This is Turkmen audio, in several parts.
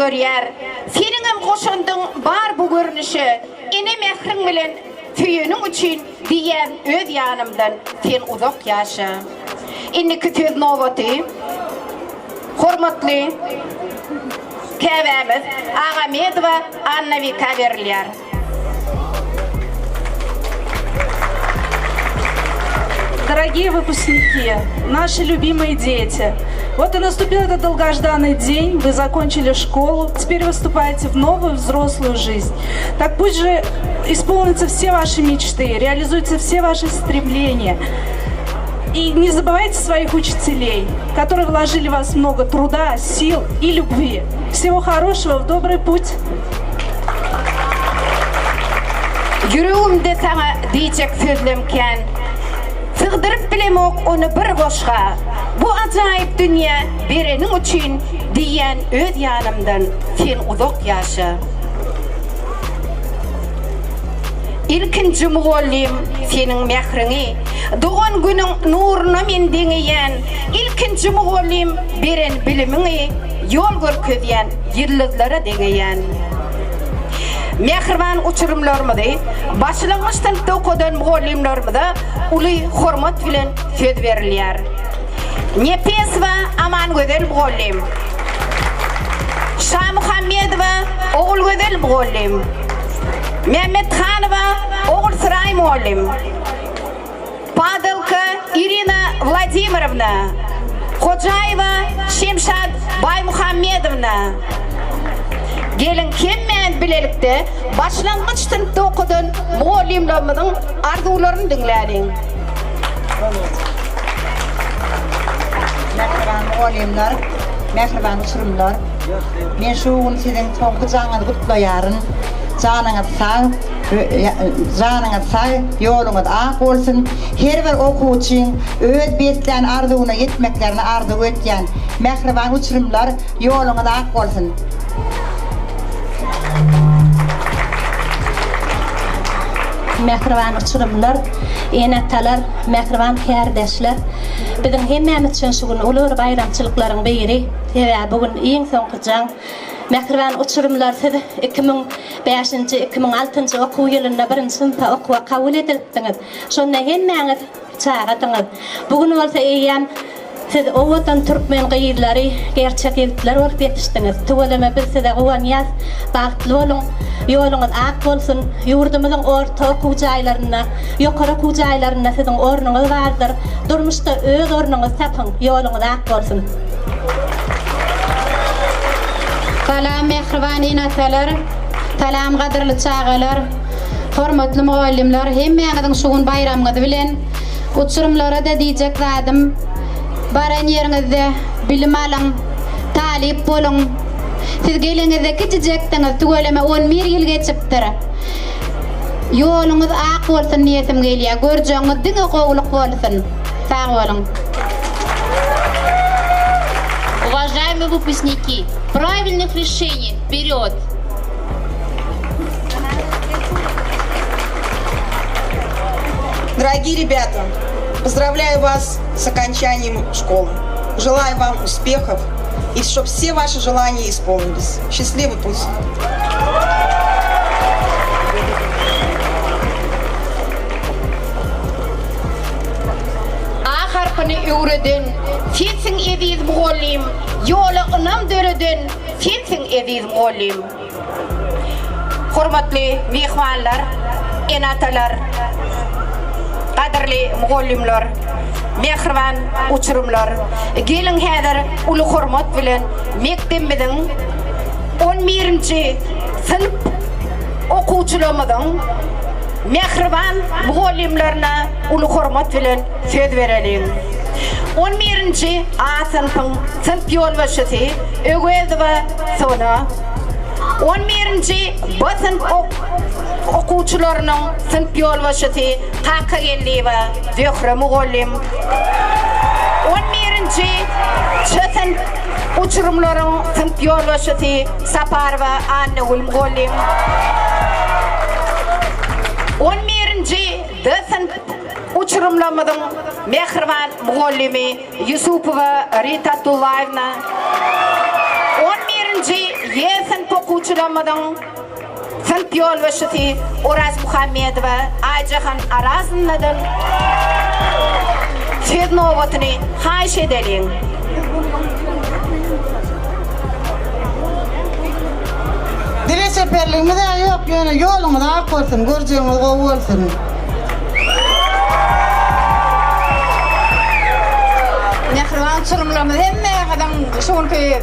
görýär. Seniňem goşandyň bar bu görnüşe, Ene mähriň bilen söýeniň üçin diýýän öz ýanymdan sen uzak ýaşa. Indiki söz nobaty hormatly käbämiz Agamedowa Annabika berilýär. Дорогие выпускники, наши любимые дети, вот и наступил этот долгожданный день, вы закончили школу, теперь вы вступаете в новую взрослую жизнь. Так пусть же исполнятся все ваши мечты, реализуются все ваши стремления. И не забывайте своих учителей, которые вложили в вас много труда, сил и любви. Всего хорошего, в добрый путь! Ýüregimde saňa diýjek sözlem kän, Sygdyryp bilemok ony bir goşga. Bu ajaýyp dünýä bereniň üçin Diýýän öz ýanymdan sen uzak ýaşa. Ilkinji mugallym seniň mähriňi Dogan günüň nuruna men deňeýän. Ilkinji mugallym beren bilimiňi Ýol görkezýän ýyldyzlara deňeýän. Mähriban uçurymlarymyzy başlangyç synpda okadan mugallymlarymyza uly hormat bilen söz berilýär. Nepesowa Amangözel mugallym, Şamuhammedowa Ogulgözel mugallym, Mämmethanowa Ogulsuraý mugallym, Padalka Irina Wladimirowna, Hojaýewa Şemşat Baýmuhammedowna. Geliň hemmämiz bilelikde başlangyç synpda okadan mugallymlarymyzyň arzuwlaryny diňläliň. Mähriban mugallymlar, mähriban uçurymlar! Men şu gün siziň soňky jaňyňyzy gutlaýaryn. Janyňyz sag, Janyňyz sag, ýoluňyz ak bolsun! Her bir okuwçyň öz beslän arzuwyna ýetmeklerini arzuw etýän. Mähriban uçurymlar, ýoluňyz ak bolsun! Mähriban uçurymlar, ene-atalar, mähriban kärdeşler! Biziň hemmämiz üçin şu gün uly bir baýramçylyklaryň biri. Sebäbi bu gün iň soňky jaň. Mähriban uçurymlar, siz 2005-nji, 2006-njy okuw ýylynda birinji synpa okuwa kabul edilipdiňiz. Şonda hemmäňiz çagadyňyz. Bu gün bolsa eýýäm siz owadan türkmen gyzlary, gerçek ýigitler bolup ýetişdiňiz. Tüweleme biz size guwanýas. Bagtly boluň! Ýoluňyz ak bolsun! Ýurdumyzyň orta okuw jaýlarynda, ýokary okuw jaýlarynda siziň ornuňyz bardyr. Durmuşda öz ornuňyzy tapyň! Ýoluňyz ak bolsun! Salam mähriban ene-atalar, salam gadyrly çagalar, hormatly mugallymlar, hemmäňiziň şu gün baýramyňyz bilen! Uçurymlara-da diýjek zadym, baran ýeriňizde bilim alyň, talyp boluň! Siz geleňizde kiçijekdiňiz, tüweleme on bir ýyl geçipdir. Ýoluňyz ak bolsun diýesim gelýär, görjegiňiz diňe gowulyk bolsun! Sag boluň! Уважаемые выпускники, правильных решений вперед! Дорогие ребята, поздравляю вас с окончанием школы. Желаю вам успехов и чтобы все ваши желания исполнились. Счастливый путь! A harpyny öwreden sensiň eziz mugallym, Ýola ynam döreden sensiň eziz mugallym. Hormatly myhmanlar, ene-atalar, gadyrly mugallymlar, mähriban uçurymlar! Geliň häzir uly hormat bilen mekdebimiziň on birinji synp okuwçylarymyzyň mähriban mugallymlaryna uly hormat bilen söz bereliň. On birinji A synpyň synp ýolbaşçysy Öwezowa Sona, on birinji B synp okuwçylarynyň synp ýolbaşçysy Kakageldiýewa Zöhre mugallym, on birinji Ç synp uçurymlaryň synp ýolbaşçysy Saparowa Annagül mugallym, on birinji D synp uçurymlarymyzyň mähriban mugallymy Ýusupowa Rita Tullaýewna, on birinji Ý. Ýe synp okuwçylarymyzyň synp ýolbaşçysy Orazmuhammedowa Aýjahan Arazownadan söz nobatyny haýyş edeliň. Dile çeperligimiz-ä ýok, ýöne ýoluňyz ak bolsun, görjegiňiz gowy bolsun. Mähriban uçurymlarymyz hemmäňiziň şu günki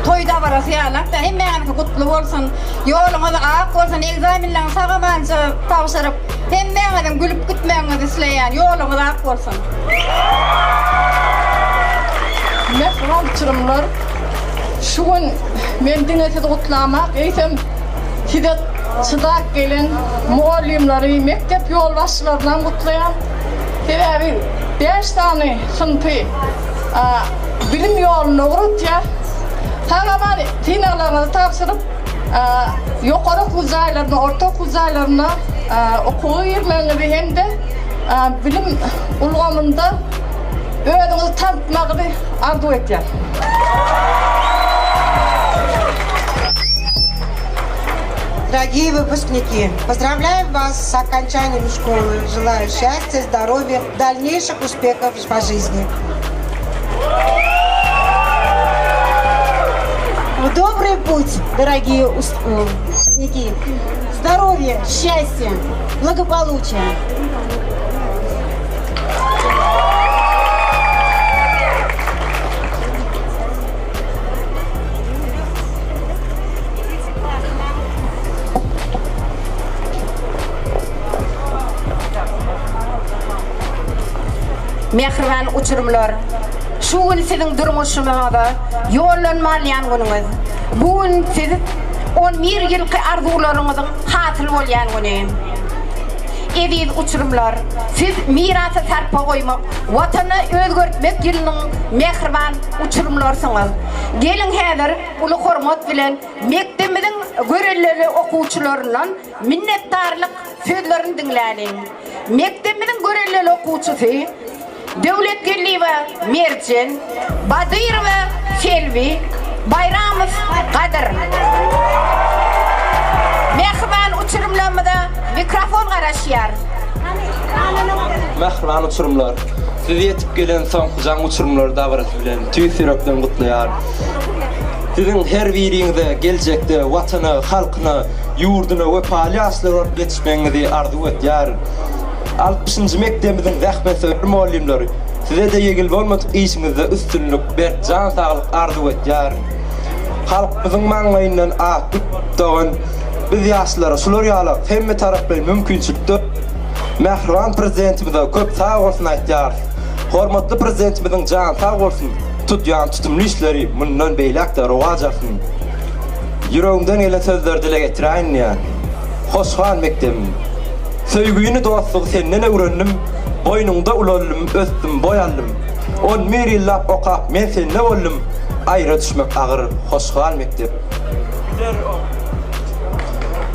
toý dabarasy ýalak-da hemmäňiziňki gutly bolsun. Ýoluňyz ak bolsun, ekzamenleriňizi sag-amanja tabşyryp, hemmäňiziň gülüp gitmegiňizi isleýän. Ýoluňyz ak bolsun. Mähriban uçurymlar, şu gün men diňe sizi gutlamak, eýsem size çydap gelen mugallymlary, mekdep ýolbaşçylarynam gutlaýan. Sebäbi bäş sany synpy bilim ýoluna ugratýar. Sag-aman synaglaryňyzy tabşyryp, ýokary okuw jaýlaryna, orta okuw jaýlaryna okuwa girmegiňizi hem-de bilim ulgamynda özüňizi tanatmagyňyzy arzuw edýän. Дорогие выпускники, поздравляю вас с окончанием школы. Желаю счастья, здоровья, дальнейших успехов по жизни. В добрый путь, дорогие э, выпускники! Здоровья, счастья, благополучия! Mähriban uçurymlar, şu gün siziň durmuşyňyza ýollanma alýan günüňiz. Bu gün siz on bir ýylky arzuwlaryňyzyň hasyl bolýan güni. Eziz uçurymlar, siz mirasa sarpa goýmak, Watany özgertmek ýylynyň mähriban uçurymlarysyňyz. Geliň häzir uly hormat bilen mekdebimiziň görelleli okuwçylaryndan minnetdarlyk sözlerini diňläliň. Mekdebimiziň görelleli okuwçysy Döwletgeldiýewa Merjen, Badyrowa Selbi, Baýramow Gadyr. Mähriban uçurymlarymyza mikrofon garaşýar. Mähriban uçurymlar! Sizi ýetip gelen soňky jaň uçurymlary dabarasy bilen tüýs ýürekden gutlaýaryn. Siziň her biriňize geljekde Watana, halkyna, ýurduna wepaly ýaşlar bolup ýetişmegiňizi arzuw edýärin. Altmyşynjy mekdebimiziň zähmetsöýer mugallymlary, size-de ýegil bolmadyk işiňizde üstünlik, berk jan saglyk arzuw edýärin. Halkymyzyň maňlaýyndan ak Gün bolup dogan biz ýaşlara şular ýaly hemmetaraplaýyn mümkinçilik döreden mähriban Prezidentimize köp sag bolsun aýtýarys. Hormatly Prezidentimiziň jany sag bolsun, tutýan tutumly işleri mundan beýläk-de rowaç alsyn. Ýüregimden gelen sözleri dile getiräýin diýýän. Hoş gal mekdebim. Söýgini, dostlugy senden öwrendim, Goýnuňda ulaldym, ösdüm, boý aldym. On bir ýyllap okap, men sende boldum, Aýra düşmek agyr, hoş gal mekdep.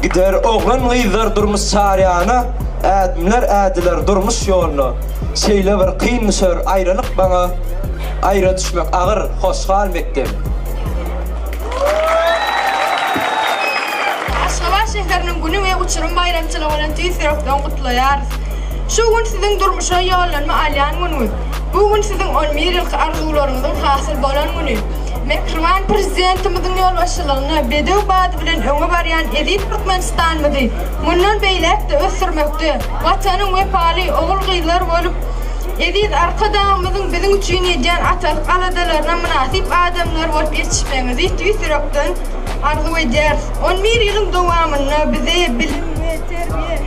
Gider oglan-gyzlar durmuş çar ýana, Ädimler ädiler durmuş ýoluna. Şeýle bir kyn düşer aýralyk maňa, Aýra düşmek agyr, hoş gal mekdep. Aşgabat şäheriniň güni we uçurym baýramçylygy bilen tüýs ýürekden gutlaýarys. Şu gün siziň durmuşa ýollanma alýan günüňiz. Bu gün siziň on bir ýylky arzuwlaryňyzyň hasyl bolan güni. Mähriban Prezidentimiziň ýolbaşçylygynda bedew bady bilen öňe barýan eziz Türkmenistanymyzy mundan beýläk-de ösdürmekde Watanyň wepaly ogul-gyzlary bolup, eziz Arkadagymyzyň biziň üçin edýän atalyk aladalaryna mynasyp adamlar bolup ýetişmegiňizi tüýs ýürekden arzuw edýäris. On bir ýylyň dowamynda bize bilim we terbiýe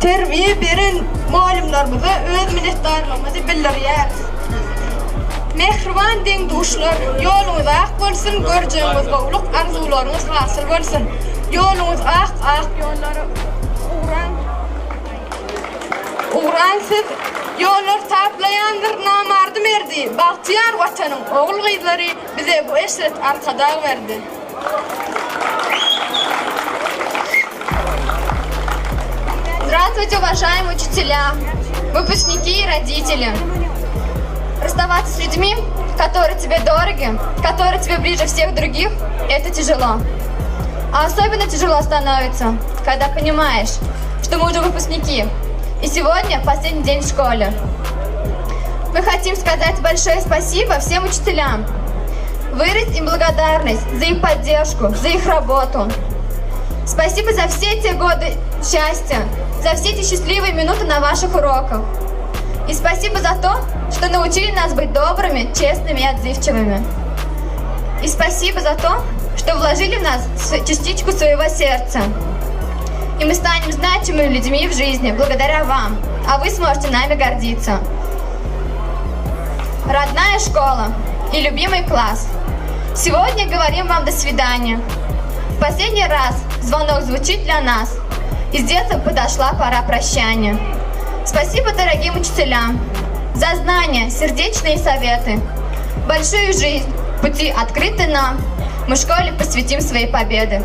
terbiýe beren mugallymlarymyza öz minnetdarlygymyzy bildirýäris. Mähriban deň-duşlar, ýoluňyz ak bolsun, görjegiňiz gowluk, arzuwlaryňyz hasyl bolsun! Ýoluňyz ak, ak ýollara ugraň. Ugraň siz, ýollar taplaýandyr namardy-merdi, bagtyýar Watanyň ogul-gyzlary bize bu eşret Arkadag berdi. Здравствуйте, уважаемые учителя, выпускники и родители. Расставаться с людьми, которые тебе дороги, которые тебе ближе всех других, это тяжело. А особенно тяжело становится, когда понимаешь, что мы уже выпускники, и сегодня последний день в школе. Мы хотим сказать большое спасибо всем учителям, выразить им благодарность за их поддержку, за их работу. Спасибо за все те годы счастья, за все эти счастливые минуты на ваших уроках. И спасибо за то, что научили нас быть добрыми, честными и отзывчивыми. И спасибо за то, что вложили в нас частичку своего сердца. И мы станем значимыми людьми в жизни благодаря вам, а вы сможете нами гордиться. Родная школа и любимый класс. Сегодня говорим вам до свидания. В последний раз звонок звучит для нас. И с детства подошла пора прощания. Спасибо дорогим учителям за знания, сердечные советы. Большую жизнь, пути открыты нам. Мы школе посвятим свои победы.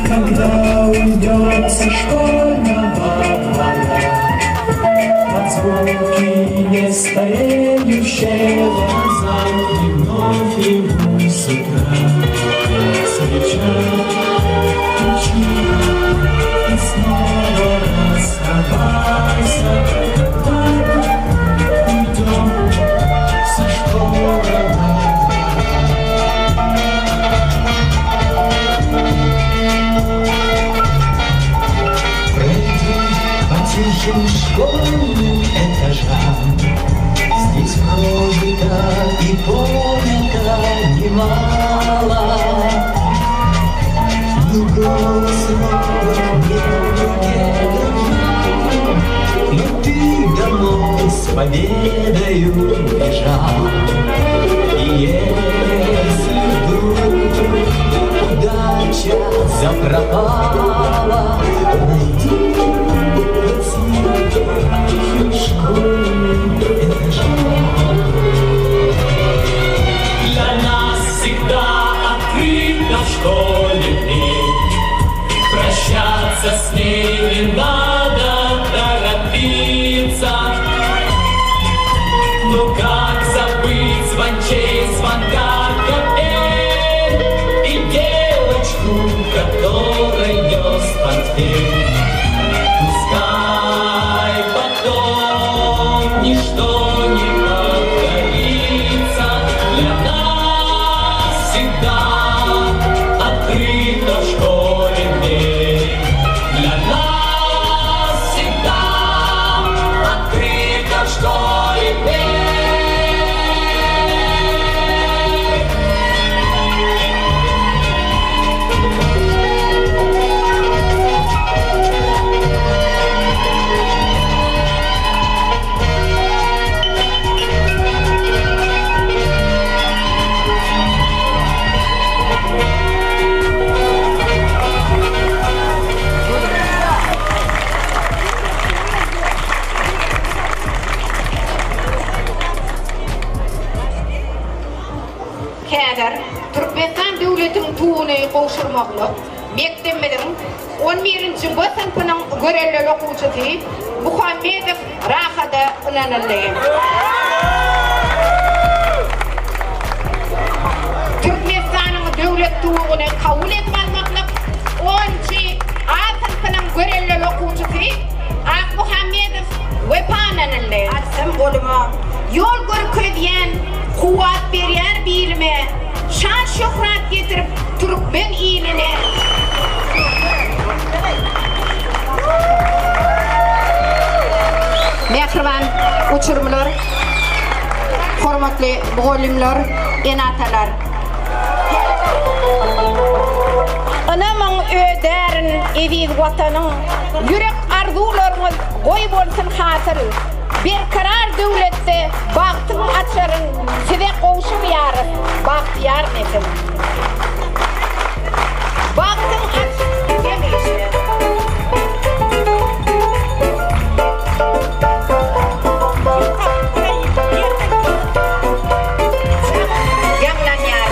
Когда уйдет со школьного двора Под звуки нестареющего замки Вновь ему с утра свеча ключи И снова расставайся, когда уйдем со школьного Пройди по тихим школьным этажам. Здесь прожито и понято немало. Ни голос робот не в руке дрожал, Но ты домой с победою бежал. И если вдруг удача запропала, Найди по тихим школьным этажам. Для нас всегда открыта в школе дверь. Прощаться с ней не надо торопиться. Но как забыть звончей звонка капель И девочку, которой нес портфель? Пускай потом ничто не повторится, Для нас всегда открыта в школе дверь. Для нас всегда открыта в школе дверь. Häzir Türkmenistan döwletiniň Tuguny gowşurmaklyk mekdebimiziň on birinji B synpynyň göreldeli okuwçysy Muhammedow Rahada ynanyldy. Türkmenistanyň Döwlet Tuguny kabul edip almaklyk onunjy A synpynyň göreldeli okuwçysy Akmuhammedow Wepa ynanyldy. Atsam goluma, ýol görkezýän, kuwwat berýär bilime, Şan-şöhrat getirip türkmen iline. Uçurymlar, hormatly mugallymlar, ene-atalar! Ynamyň ödärin eziz Watanyň, Ýürek arzuwlaryňyz goý bolsun hasyl. Berkarar döwletde bagtyň açaryn Size gowşurýarys, bagtyýar nesil. Bagtyň açyk hemişe. Ýaňlanýar.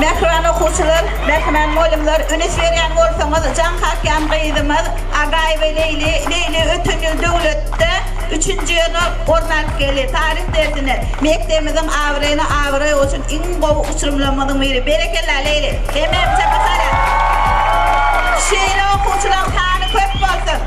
Mähriban okuwçylar, mähriban mugallymlar, üns berýän bolsaňyz, jaň kakýan gyzymyz Agaýewa Leýli, Leýli öten ýyl döwletde üçünji ýerine orun alyp geldi. Taryh dersinde mekdebimiziň abraýyna abraý goşan iň gowy uçurymlarymyzyň biri. Berekella, Leýli! Hemmämiz çapa salýas. Şeýle okuwçylaryň sany köp bolsun!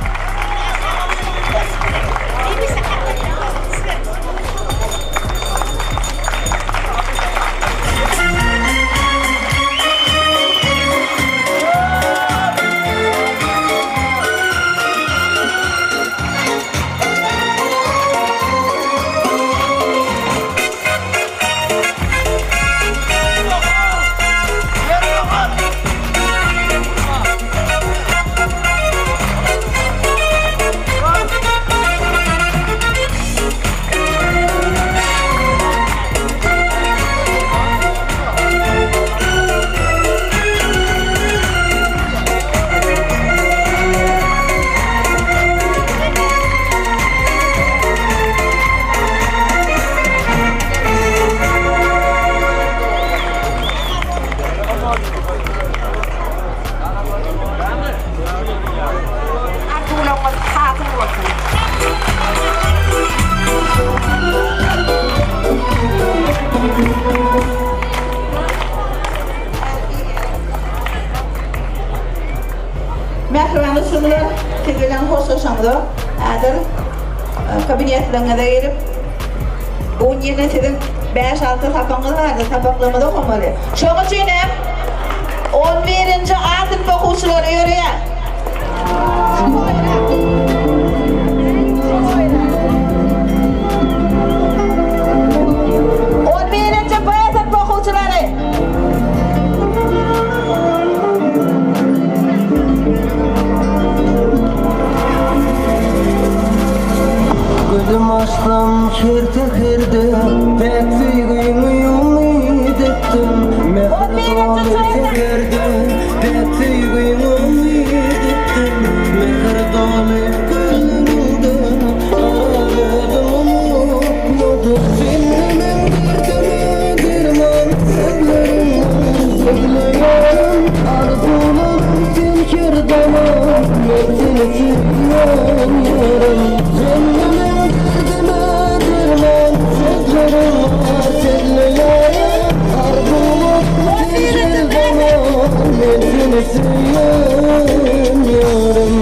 Arzuwlaryňyz hasyl bolsun! Mähriban uçurymlar, siz bilen hoşlaşamzok. Häzir kabinetleriňize girip, bu gün ýene siziň bäş-alty sapagyňyz bardy, sapaklaryňyzy okamaly. Şonuň üçin hem on birinji A synp okuwçylary ýörýär. On birinji B synp okuwçylary. Gözüm açsam kerte-kerde Päk söýgiňi umyt etdim Mähir doly säherde Päk söýgiňi umyt etdim Mähir doly gözleriňde Arap özüm unutmadym Sende meň derdime derman Sözleriň sözleýän Arzuwlarym sen her zaman Men seni söýýän ýarym Sende meň derdime derman Sözleriň bar sözleýän Arzuwlarym sen her zaman Men seni söýýän ýarym.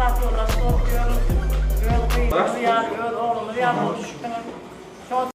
Esas ýoldaş.